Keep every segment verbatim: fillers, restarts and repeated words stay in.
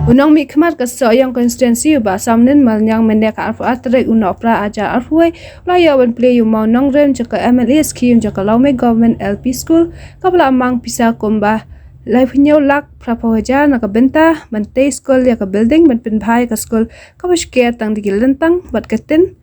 U nongmihkhmat ka Sohiong constituency u Bah Samnin Malniang mynne ka arphew ar tarik u Nohprah ar hajar arphew wei u la ïoh ban plie ïa u mawnongrim jong ka M L A scheme jong ka Lawmei Government L P School kaba la mang pisa kumba laiphew hynñiew lak phraphew hajar na ka bynta ban tei skul ïa ka building ban pynbha ïa ka skul kaba shker tang da ki lyntang bad ka tin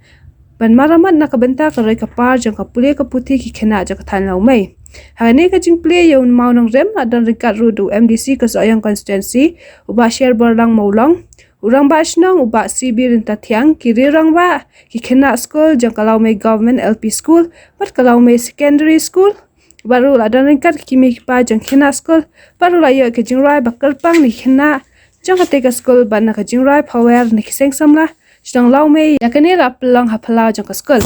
ban maramat na ka bynta ka roi ka par jong ka pule ka puthi ki khynnah jong ka thaiñ Lawmei. Ha kane ka jingplie ïa u mawnongrim la don ryngkat ruh da u M D C ka Sohiong constituency u Bah Sherborlang Mawlong, u rangbah shnong u Bah C B Ryntathiang, ki riew rangbah, ki khynnah skul jong ka Lawmei Government L P School bad ka Lawmei Secondary School. Bad ruh la don ryngkat ki kmie ki kpa jong ki khynnah skul bad ruh la ïoh ka jingrwai ba kyrpang na ki khynnah jong katei ka skul bad na ka jingrwai phawer na ki seng samla shnong Lawmei. Ïa kane la pynlong ha phyllaw jong ka skul.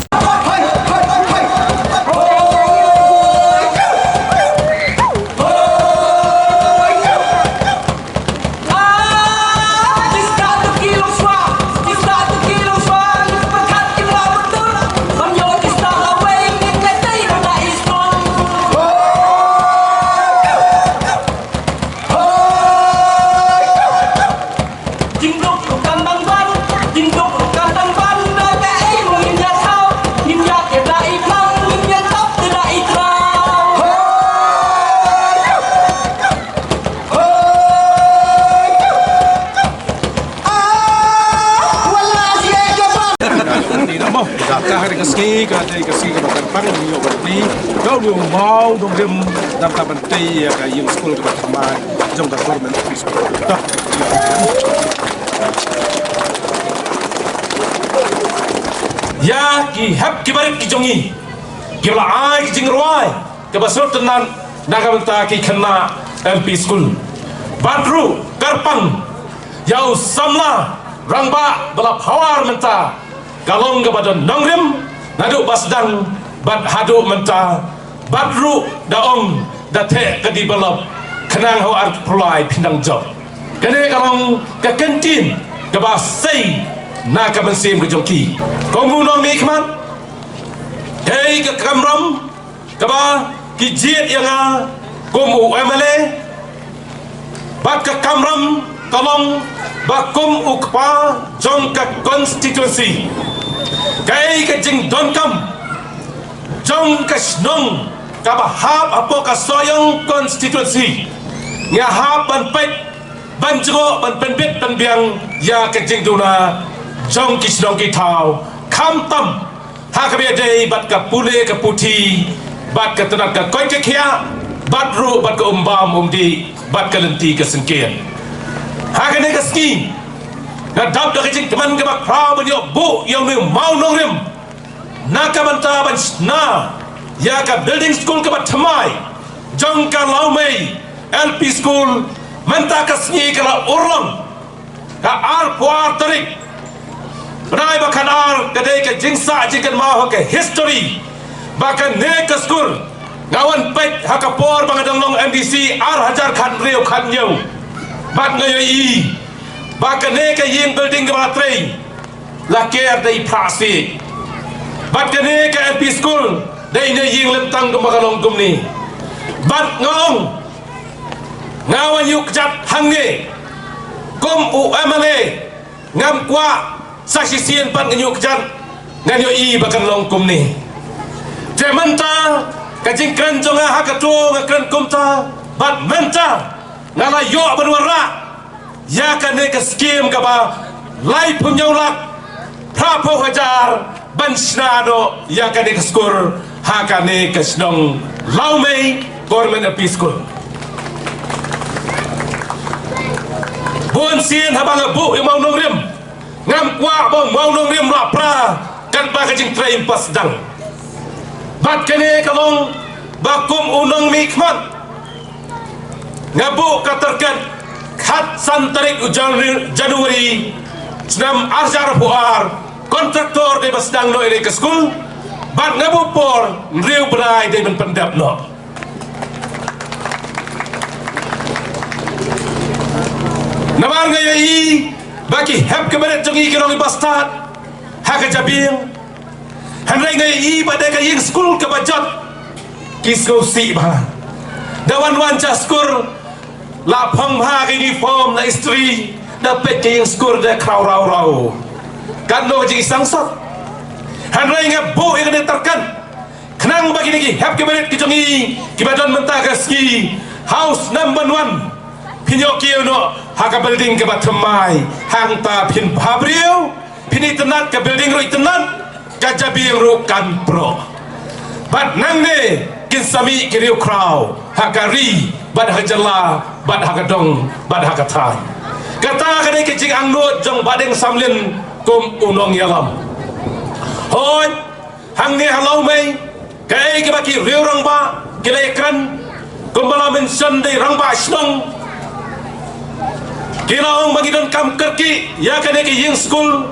Ni na mo, ka hari ka sngi, ka dei ka sngi kaba kyrpang, ni yo berarti, kau ni mau dong rim, dam taban tei, ïa ka ïing skul kaba thymmai, jong ka government office. Dah. Ïa ki hep ki barit ki jong ngi, ki la ai ki jingrwai kaba sngewtynnat na ka bynta ki khynnah L P school. Bad ruh kyrpang ïa u samla rangbah ba la phawer mynta, ka long kaba don nongrim naduh ba sdang bad haduh mynta, bad ruh da ong da theh ka develop khnang ha u arphew lai phin dang jop. Kane ka long ka kyntien kaba sei na ka mynsiem ka jong ki. Kum u nongmihkhmat, kaei ka kamram kaba ki jied ïa nga kum u M L A, bad ka kamram ka long ba kum u kpa jong ka constituency, kaei ka jingdonkam jong ka shnong kaba hap hapoh ka Sohiong constituency, nga hap ban peit, ban jngoh, ban pynbit pynbiang ïa ka jingduna jong ki shnong ki thaw, khamtam ha kaba ïadei bad ka pule ka puthi, bad ka tnat ka koit ka khiah, bad ruh bad ka um bam um dih, bad ka lynti ka syngkien. Ha kane ka sngi nga dap da ka jingkmen kaba khraw ban ïoh buh ïa une u mawnongrim na ka bynta ban shna ïa ka building school kaba thymmai jong ka Lawmei L P school. Mynta ka sngi ka la urlong, ka arphew ar tarik bnai ba khatar, ka dei ka jingsah jingkynmaw ha ka history ba kane ka skul, nga wan peit ha ka por ba nga dang long M D C ar hajar khathynriew khathynñiew, bad nga ïohi ba kane ka ïing building kaba la trei la ker da i phra siej, bad kane ka L P school da ine i ïing lyntang kumba ka long kumne. Bad nga ong, nga wan ïuh kjat hangne kum u M L A, ngam kwah sa shisien pat ngan ïuh kjat ngan ïohi ba kan long kumne. Te mynta ka jingkren jong nga ha kato nga kren kumta, bad mynta nga la ïoh ban wanrah ïa kane ka skim kaba laiphew hynñiew lak phraphew hajar ban shna noh ïa kane ka skul ha kane ka shnong Lawmei Government L P School. Bun sien haba nga buh ïa u mawnongrim, ngam kwah ba u mawnongrim la pra katba ka jingtrei ym pat sdang. Bad kane ka long ba kum u nongmihkhmat, nga buh ka target khatsan tarik u Jan-, January snem ar hajar arphew ar, kontraktor dei ban sdang noh ïa ka skul, bad nga buh por hynriew bnai dei ban pyndep noh. Namar nga ïohi ba ki hep ki barit jong ngi ki long kiba stad ha ka jabieng. Hynrei nga ïohi ba dei ka ïing skul kaba jot, ki sngewsih bha. Da wan wan sha skul la phong bha ka uniform, la istri, da peit ka ïing skur da khraw raw raw. Katno ka jingïaseng sot. Hynrei nga buh ïa kane tyrken khnang ba kine ki hep ki barit ki jong ngi kiba don mynta ka sngi, ha u snem ban wan, phin ïoh kiew noh ha ka building kaba thymmai. Hangta phin bha briew, phin itynnad, ka building ruh itynnad, ka jabieng ruh kan proh. Bad nangne kin sa mih ki riewkhraw ha ka ri bad ha ka jylla bad ha ka dong bad ha ka thaiñ. Kata ka dei ka jingangnud jong Bah Deng Samlin kum u nongïalam. Hooid, hangne ha Lawmei, kaei kaba ki riewrangbah ki la ïakren, kumba la mention da i rangbah shnong, ki la ong ba ngi donkam kyrkieh ïa kane ka ïing skul,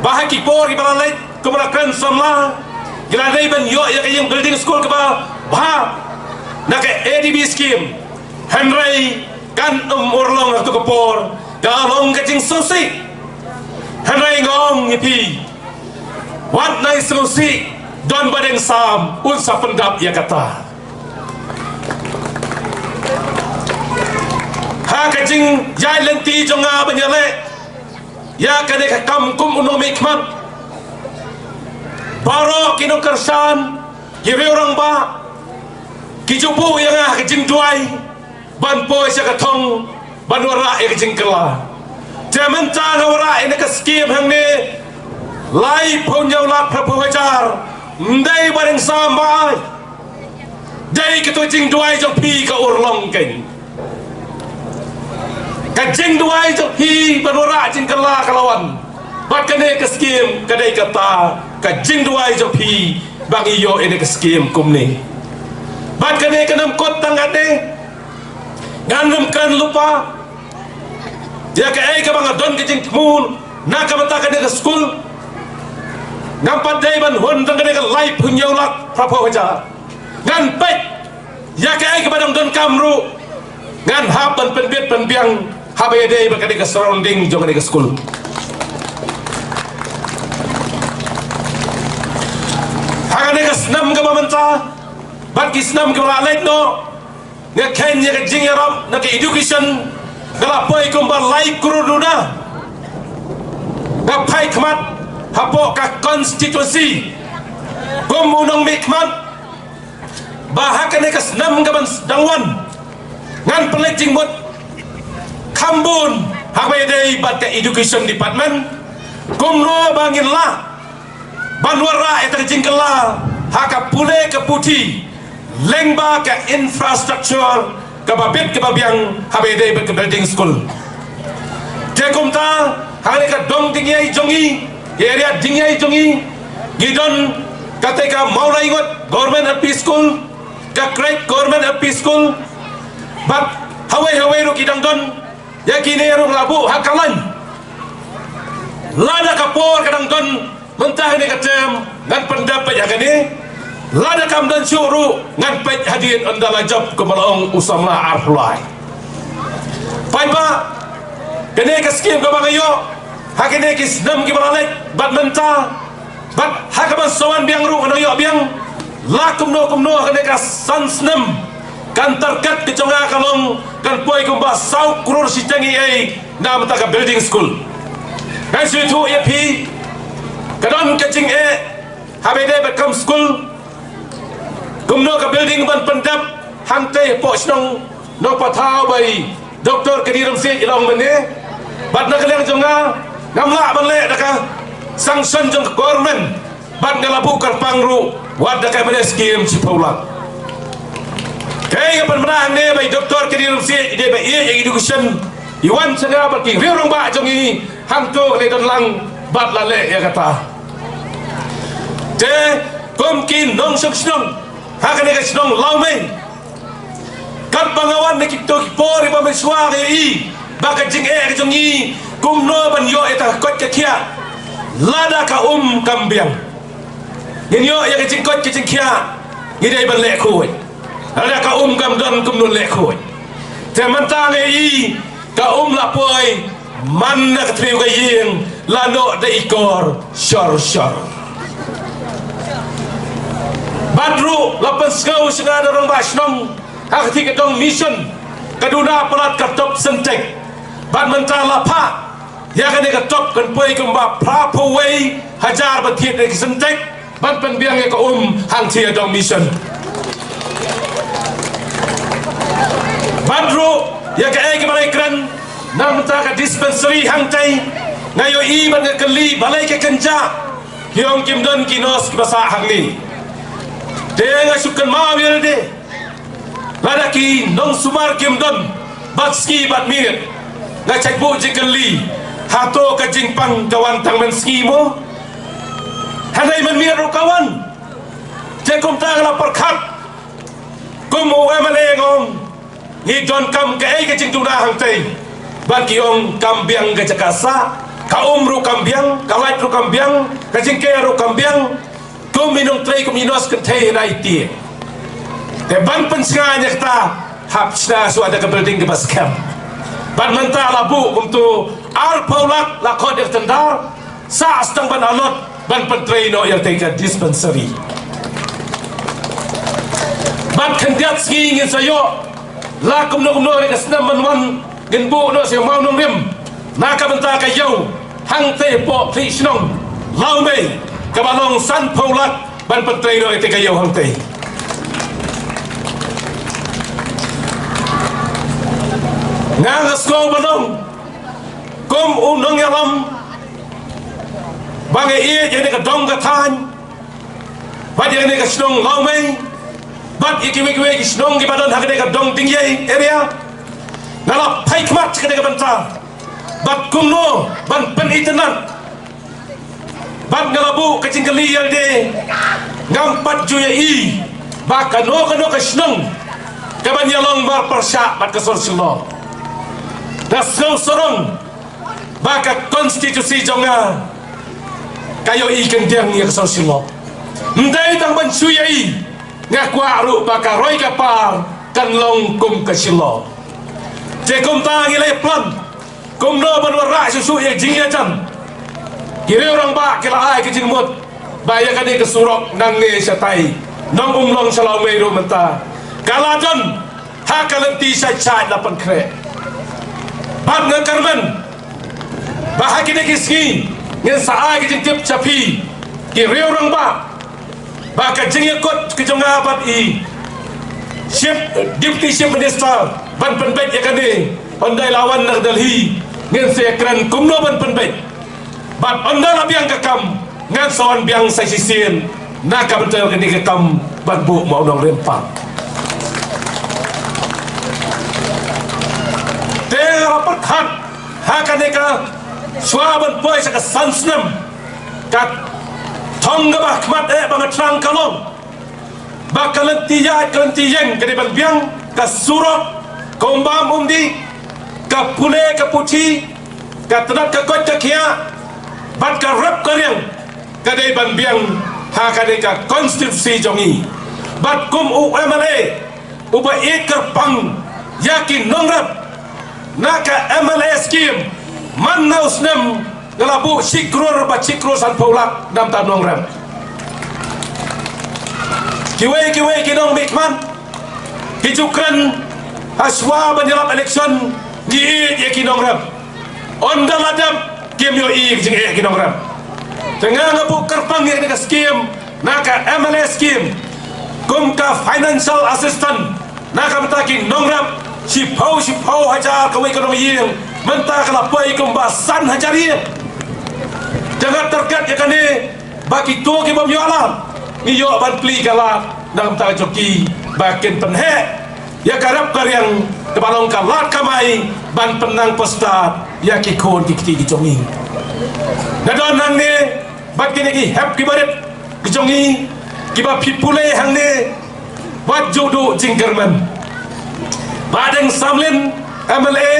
ba ha ki por kiba la leit kumba la kren samla, ki la dei ban ïoh ïa ka ïing building skul kaba bha na ka A D B scheme. Hynrei kan ym urlong ha kato ka por, ka long ka jingsngewsih. Hynrei nga ong ïa phi, wat nang sngewsih, don Bah Deng Sam, un sa pyndap ïa kata. Ha ka jingïaid lynti jong nga ban ïaleh ïa kane ka kam kum u nongmihkhmat, baroh ki nongkyrshan, ki riewrangbah, ki ju buh ïa nga ha ka jingduwai ban poi sha ka thong ban wanrah ïa ka jingkylla. Te mynta nga wanrah ïa kane ka skim hangne laiphew hynñiew lak phraphew hajar. Ym dei Bah Deng Sam ba ai. Dei kato ka jingduwai jong phi ka urlong kein. Ka jingduwai jong phi ban wanrah jingkylla ka la wan. Bad kane ka skim ka dei kata ka jingduwai jong phi ba ngi ïoh ïa kane ka skim kumne. Bad kane kan ym kut tang katne. Ngan ym kren lypa ïa kaei kaba nga don ka jingthmu na ka bynta kane ka skul. Ngam pat dei ban hun tang kane ka laiphew hynñiew lak phraphew hajar. Ngan peit ïa kaei kaba dang donkam ruh, ngan hap ban pynbit pynbiang haba ïadei bad kane ka surrounding jong kane ka skul. Ha kane ka snem kaba mynta bad ki snem kiba la leit noh, nga kheiñ ïa ka jingïarap na ka education, nga la poi kumba lai klur duna. Nga phai khmat hapoh ka constituency kum u nongmihkhmat, ba ha kane ka snem kaban dang wan, ngan pynleit jingmut kham bun haba ïadei bad ka education department, kumno ba ngin lah ban wanrah ïa ka jingkylla ha ka pule ka puthi, lyngba ka infrastructure kaba bit kaba biang haba ïadei bad ka building skul. Te kumta, ha kane ka dong Diengïai jong ngi, ka area Diengïai jong ngi, ngi don kata ka Mawlai Ngut Government L P School, ka Krek Government L P School, bad hawei hawei ruh ki dang don, ïa kine ruh la buh ha ka lain. Lada ka por ka dang don, mynta kane ka term ngan pyndep peit ha kane. Lada kam don shuh ruh ngan peit hadien ynda la jop, kumba la ong u samla arphew lai. Paidbah, kane ka skim kaba nga ïoh ha kine ki snem kiba la leit bad mynta, bad ha kaban sa wan biang ruh ngan ïoh biang. La kumno kumno ha kane ka san snem kan target ka jong nga ka long kan poi kumba saw klur shiteng ei ei na bynta ka building skul. Ngan shu ïathuh ïa phi, ka don ka jingeh haba ïadei bad kam skul, kumno ka building ban pyndep. Hangtei hapoh shnong Nongpathaw ba i Doktor Kadi Rymsiej i la ong mynne, bad na ka liang jong nga, ngam lah ban leh da ka sanction jong ka government, bad nga la buh kyrpang ruh wat da ka M N S scheme shiphew lak. Kaei ka pynbna hangne ba i Doktor Kadi Rymsiej i dei ba ïeit ïa education, i wan sha nga bad ki riewrangbah jong ngi hangto, ka dei don lang bad la leh ïa kata. Te kum ki nongshong shnong ha kane ka shnong Lawmei, katba nga wan na kito ki por iba mynshuwa, nga ïohi ba ka jingeh ka jong ngi kumno ban ïoh ïa ka koit ka khiah. Lada ka um kam biang, ngin ïoh ïa ka jingkoit ka jingkhiah, ngi dei ban leh khuid. Lada ka um kam don, kumno leh khuid. Te mynta nga ïohi ka um la poi man na ka thriew ka ïing, la noh da i kor shor shor. Bad ruh la pynsngew sha nga da rangbah shnong ha ka thik ka dong Mission, ka duna palat ka top Sintex. Bad mynta la phah ïa kane ka top kan poi kumba phra phew wei hajar ban thied ïa ki syntek ban pynbiang ïa ka um hangtei ha dong mission. Bad ruh ïa kaei kaba la kren na mynta ka dispensary hangtei, nga ïohi bad nga kylli balei ka kynjah ki ong kim don ki nurse kiba sah hangne. Te nga shu kynmaw ïa lade, lada ki nongsumar kim don bad sngi bad miet, nga shait buh jingkylli, hato ka jingpang ka wan tang mynsngi mo? Hynrei mynmiet ruh ka wan. Te kumta nga la pyrkhat kum u MLA, nga ong ngi donkam kaei ka jingduna hangtei? Bad ki ong kam biang ka jaka sah, ka um ruh kam biang, ka light ruh kam biang, ka jingker ruh kam biang. Kum i nongtrei, kum i nurse kynthei na iti. Te ban pynsngew ïa kata, hap shna shuwa da ka building kaba skhem. Bad mynta la buh kumto, arphew lak la khot ïa ka tender, sah sdang ban allot ban pyntrei noh ïa kata ka dispensary. Bad khyndiat sngi ngin sa ïoh la kumno kumno ïa ka snem ban wan, ngin buh noh sha Mawngrim na ka bynta ka ïew hangtei hapoh Khlieh Shnong Lawmei kaba long sanphew lak ban pyntrei noh ïa ka ïew hangtei. Nga nga sngew ban ong kum u nongïalam ba nga ïeit ïa kane ka dong ka thaiñ, bad ïa kane ka shnong Lawmei, bad ïa kiwei kiwei ki shnong kiba don ha kane ka dong Dingiei area. Nga la phai khmat ha kane ka bynta bad kumno ban pynitynnad. Bad nga la buh ka jingkylli ïa lade, ngam pat ju ïohi ba kano kano ka shnong kaban ïalong marpyrshah bad ka sor Shillong. Nga sngew sarong ba ka constituency jong nga ka ïohi khyndiat ïa ka sor Shillong. Ym dei tang ban shu ïohi, nga kwah ruh ba ka roi ka par kan long kum ka Shillong. Te kumta ngi la ïa plan kumno ban wanrah shuh shuh ïa ka jingïajan. Ki riew rangbah ki la ai ka jingmut ba ïa kane ka surok nangne shatai Nongumlong sha Lawmei ruh mynta ka la don ha ka lynti shait shait la pynkhreh. Bad nga kyrmen ba ha kine ki sngi ngin sa ai ka jingtip sha phi ki riew rangbah ba ka jingïakut ka jong nga bad i Chief, Deputy Chief Minister ban pynbeit ïa kane. Ynda la wan na Delhi ngin sa ïakren kumno ban pynbeit. Bad ynda la biang ka kam ngan sa wan biang sa shisien na ka bynta kane ka kam ban buh Mawngrim Park. Te nga la pyrkhat ha kane ka shuwa ban poi sha ka san snem, ka thong kaba khmat eh ba nga thrang ka long ba ka lynti ïaid ka lynti ïeng ka dei ban biang, ka surok, ka umbam umdih, ka pule ka puthi, ka tnat ka koit ka khiah bad ka rep ka riang ka dei ban biang ha kane ka constituency jong ngi. Bad kum u MLA uba ïeit kyrpang ïa ki nongrep na ka MLA scheme, man na u snem nga la buh shi klur bad shi klur sanphew lak na bynta nongrep. Kiwei kiwei ki nongmihkhmat ki ju kren ha shuwa ban ïalap election, ngi ïeit ïa ki nongrep. Ynda la dep kim ïohi ïa ka jingeh ki nongrep. Te nga nga buh kyrpang ïa ka scheme, na ka MLA scheme, kum ka financial assistance na ka bynta ki nongrep, shiphew shiphew hajar kawei ka nongïing, mynta ka la poi kumba san hajar ïing. Te nga target ïa kane ba kito ki bym ïoh lad ngi ïoh ban plie ka lad na ka bynta jong ki ba kin pynheh ïa ka rep ka riang kaba long ka lad kamai ban pynnang pyrshah ïa ki khun ki kti ki jong ngi. Nga don hangne bad kine ki hep ki barit ki jong ngi kiba phi pule hangne, wat ju duh jingkyrmen. Bah Deng Samlin MLA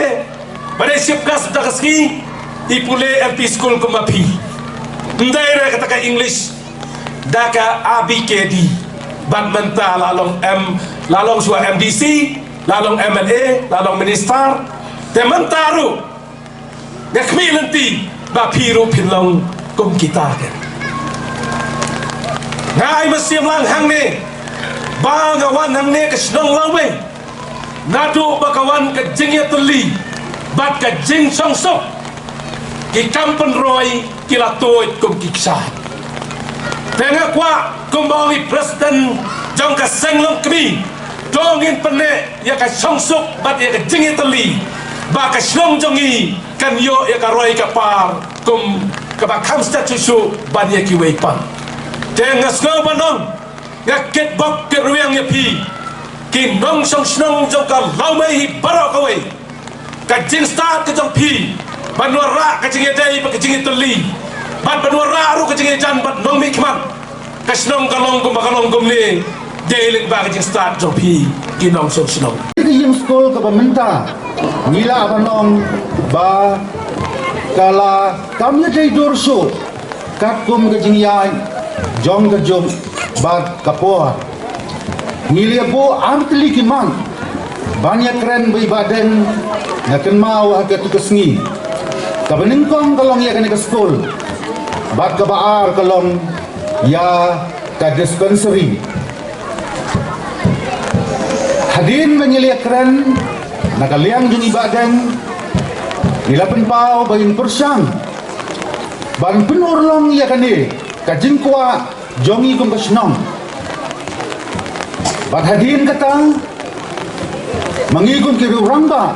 ba dei chief guest da ka sngi, i pule LP school kumba phi. Ym dei re kata ka English da ka ABCD. Bad mynta la long M, la long shuwa MDC, la long MLA, la long minister. Te mynta ruh nga khmih lynti ba phi ruh phin long kum kita. Nga ai mynsiem lang hangne ba nga wan hangne ka shnong Lawmei. Naduh ba ka wan ka jingïatylli bad ka jingshongsuk, ki kam pynroi ki la tuid kum ki kshaid. Te nga kwah kumba ong i president jong ka seng longkmie, to ngin pynneh ïa ka shongsuk bad ïa ka jingïatylli ba ka shnong jong ngi kan ïoh ïa ka roi ka par kum kaba kham stet shuh shuh ban ïa kiwei pat. Te nga sngew ban ong, nga kitbok kitrwiang ïa phi ki nongshong shnong jong ka Lawmei hi baroh kawei. Ka jingstad ka jong phi ban wanrah ka jingïadei bad ka jingïatylli, bad ban wanrah ruh ka jingïajan bad nongmihkhmat. Ka shnong ka long kumba ka long kumne dei lyngba ka jingstad jong phi ki nongshong shnong. Ka ïing skul kaba mynta ngi lah ban ong ba ka la kam ïadei dur shuh katkum ka jingïaid jong ka juk bad ka por. Ngi la ïa buh artylli ki mat ban ïa kren, ba i Bahdeng nga kynmaw ha katu ka sngi. Kaba nyngkong ka long ïa kane ka skul, bad kaba ar ka long ïa ka dispensary. Hadien ba ngi la ïa kren na ka liang jong i Bahdeng, ngi la pynpaw ba ngin pyrshang ban pynurlong ïa kane ka jingkwah jong ngi kum ka shnong. Bad hadien kata, ma ngi kum ki riew rangbah,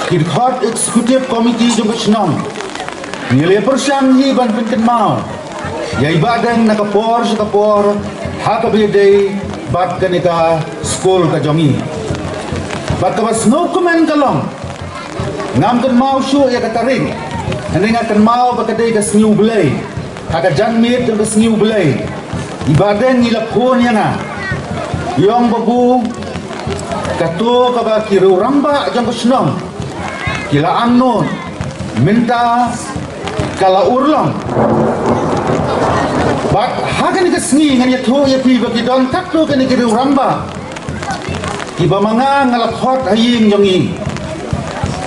ki dkhot executive committee jong ka shnong, ngi la pyrshang hi ban pynkynmaw ïa i Bahdeng na ka por sha ka por ha kaba ïadei bad kane ka skul ka jong ngi. Bad kaba sngewkmen ka long, ngam kynmaw shuh ïa ka tarik, hynrei nga kynmaw ba ka dei ka sngi U Blei. Ha ka janmiet jong ka sngi U Blei, i Bahdeng i la phone ïa nga, i ong, Babu, kato kaba ki riew rangbah jong ka shnong ki la angnud mynta ka la urlong. Bad ha kane ka sngi ngan ïathuh ïa phi ba ki don katto katne ki riew rangbah kiba ma nga nga la khot ha ïing jong ngi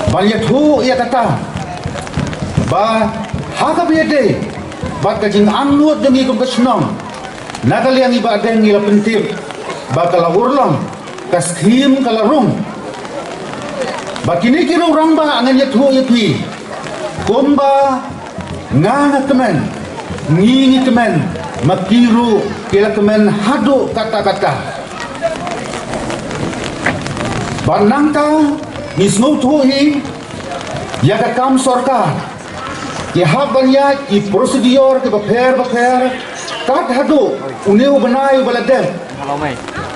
ban ïathuh ïa kata, ba ha kaba ïadei bad ka jingangnud jong ngi kum ka shnong, na ka liang i Bahdeng ngi la pyntip ba ka la urlong, ka skhim ka la rung. Ba kine ki riew rangbah ngan ïathuh ïa phi, kumba nga nga kmen, ngi ngi kmen, ma ki ruh ki la kmen haduh katta katta. Bad nangta ngi sngewthuh hi ïa ka kam sorkar, ki hap ban ïaid ki procedure kiba pher bapher, kat haduh une u bnai uba la dep,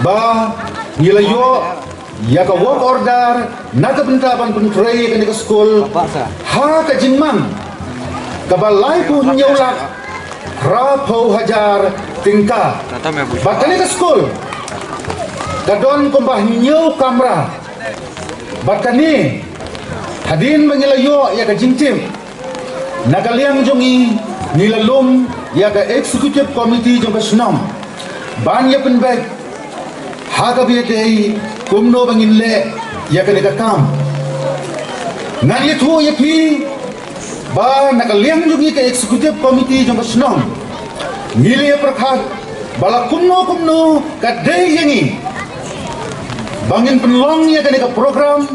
ba ngi la ïoh ïa ka work order na ka bynta ban pyntrei ïa kane ka skul ha ka jingmang kaba laiphew hynñiew lak phraphew hajar tyngka. Bad kane ka skul ka don kumba hynñiew kamra. Bad kane, hadien ba ngi la ïoh ïa ka jingtip, na ka liang jong ngi, ngi la lum ïa ka executive committee jong ka shnong ban ïa pynbeit ha kaba ïadei kumno ba ngin leh ïa kane ka kam. Ngan ïathuh ïa phi ba na ka liang jong ngi ka executive committee jong ka shnong, ngi la ïa pyrkhat ba la kumno kumno ka dei ïa ngi ba ngin pynlong ïa kane ka program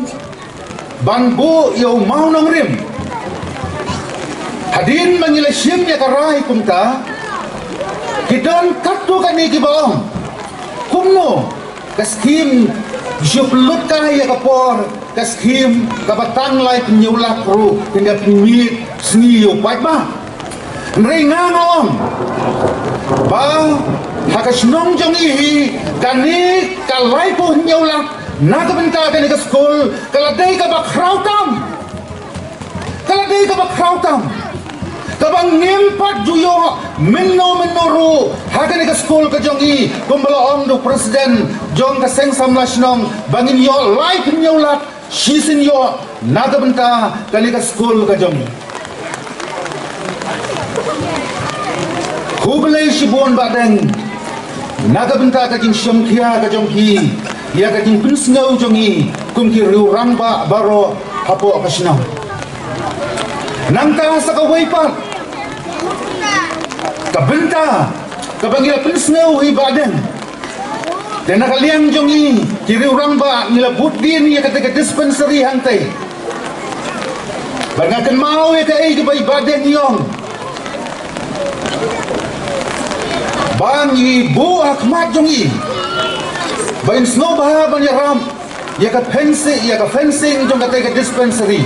ban buh ïa u mawnongrim. Hadien ba ngi la shim ïa ka rai kumta, ki don katto katne kiba ong, kumno ka skhim shu pynlut kai ïa ka por, ka skhim kaba tang laiphew hynñiew lak ruh, kynda pynmih sngi ïa u paidbah. Hynrei nga nga ong ba ha ka shnong jong ngi hi, kane ka laiphew hynñiew lak na ka bynta kane ka skul ka la dei kaba khraw tam. Ka la dei kaba khraw tam, kaba ngim pat ju ïoh mynno mynno ruh ha kane ka skul ka jong ngi, kumba la ong da u president jong ka seng samla shnong ba ngin ïoh laiphew hynñiew lak shisien ïoh na ka bynta kane ka skul ka jong ngi. Khublei shibun Bahdeng na ka bynta ka jingshemkhia ka jong phi ïa ka jingpynsngew jong ngi kum ki riew rangbah baroh hapoh ka shnong. Nangta sa kawei pat ka bynta kaba ngi la pynsngew hi Bahdeng, te na ka liang jong ngi ki riew rangbah ngi la bud dien ïa kata ka dispensary hangtei. Bad nga kynmaw ïa kaei kaba i Bah Deng i ong, ba ngi buh ha khmat jong i, ba in sngewbha ban ïarap ïa ka fencing, ïa ka fencing jong katei ka dispensary.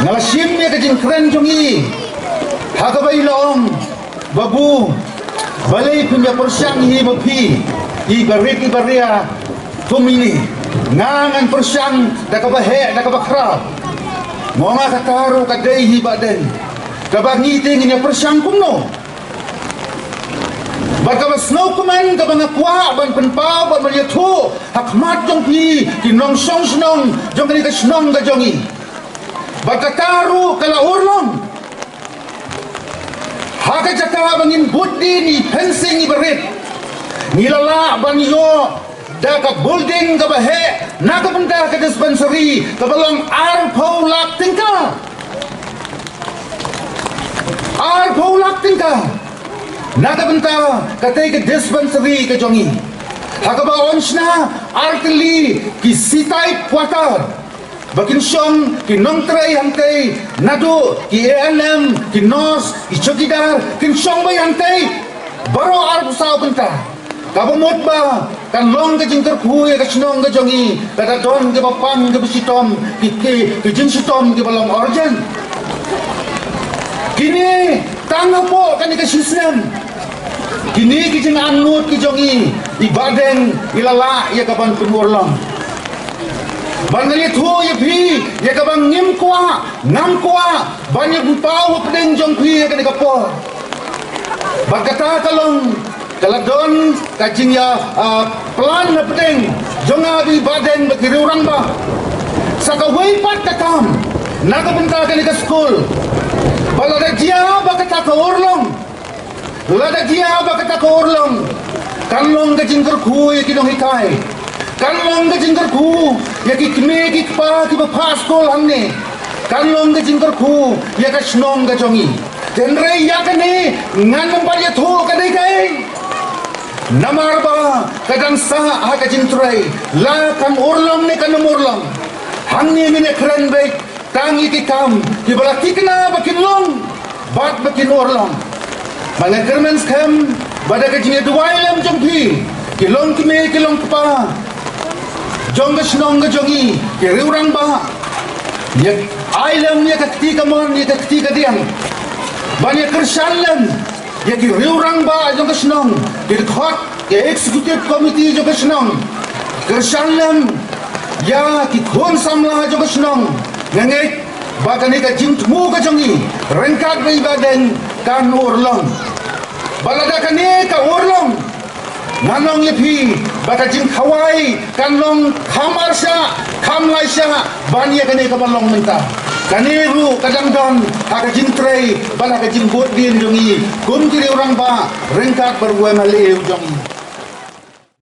Nga la shim ïa ka jingkren jong i, ha kaba i la ong, "Babu, balei phim ïa pyrshang hi ma phi, i barit i baria kum ine? Nga ngan pyrshang da kaba heh, da kaba khraw. Mo nga kata ruh ka dei hi Bah Deng. Kaba ngi te ngin ïa pyrshang kumno?" Bad kaba sngewkmen kaba nga kwah ban pynpaw bad ban ïathuh ha khmat jong phi ki nongshong shnong jong kane ka shnong ka jong i, bad kata ruh ka la urlong. Ha ka jaka ba ngin bud dien i fencing i barit, ngi la lah ban ïoh da ka building kaba heh na ka bynta ka dispensary kaba long arphew lak tyngka. Arphew lak tyngka na ka bynta katei ka dispensary ka jong i, ha kaba yn shna artylli ki sitai quarter, ba kin shong ki nongtrei hangtei, naduh ki A N M, ki nurse, ki chowkidar, kin shong beit hangtei baroh arphew saw kynta. Kaba mut ba kan long ka jingkyrkhu ïa ka shnong ka jong i, lada don kaba pang kaba shitom, ki, ki, ki jingshitom kiba long urgent. Kine tang hapoh kane ka shisnem, kine ki jingangnud ki jong i, i Bah Deng i la lah ïa ka ban pynurlong. Bad nga ïathuh ïa phi ïa kaba ngim kwah, ngam kwah ban ïa pynpaw hapdeng jong phi ïa kane ka por. Bad kata ka long, ka la don ka jingïa, ah, plan hapdeng jong nga bad i Bah Deng bad ki riewrangbah. Sa kawei pat ka kam na ka bynta kane ka skul, ba lada jia ba kata ka urlong, lada jia ba kata ka urlong, kan long ka jingkyrkhu ïa ki nonghikai, kan long ka jingkyrkhu ïa ki kmie ki kpa kiba phah skul hangne, kan long ka jingkyrkhu ïa ka shnong ka jong i. Hynrei ïa kane ngan ym pat ïathuh ka dei kaei. Namar ba ka dang sah ha ka jingtrei, la kan urlong ne kan ym urlong. Hangne ngin ïakren beit tang ïa ki kam kiba la thikna ba kin long bad ba kin urlong. Bad nga kyrmen skhem ba da ka jingïaduwai lem jong phi, ki long kmie ki long kpa jong ka shnong ka jong i, ki riewrangbah, ïa ai lem ïa ka kti kamon, ïa ka kti kadiang, ban ïa kyrshan lem ïa ki riewrangbah jong ka shnong, ki dkhot, ki executive committee jong ka shnong, kyrshan lem ïa ki khun samla jong ka shnong. Nga ngeit ba kane ka jingthmu ka jong i ryngkat bad i Bah Deng kan urlong. Ba lada kane ka urlong, ngan ong ïa phi ba ka jingkhawai kan long kham arshah, kham laishah ban ïa kane kaba long mynta. Kane ruh ka dang don ha ka jingtrei bad ha ka jingbud dien jong i kum ki riewrangbah ryngkat bad u M L A u jong i.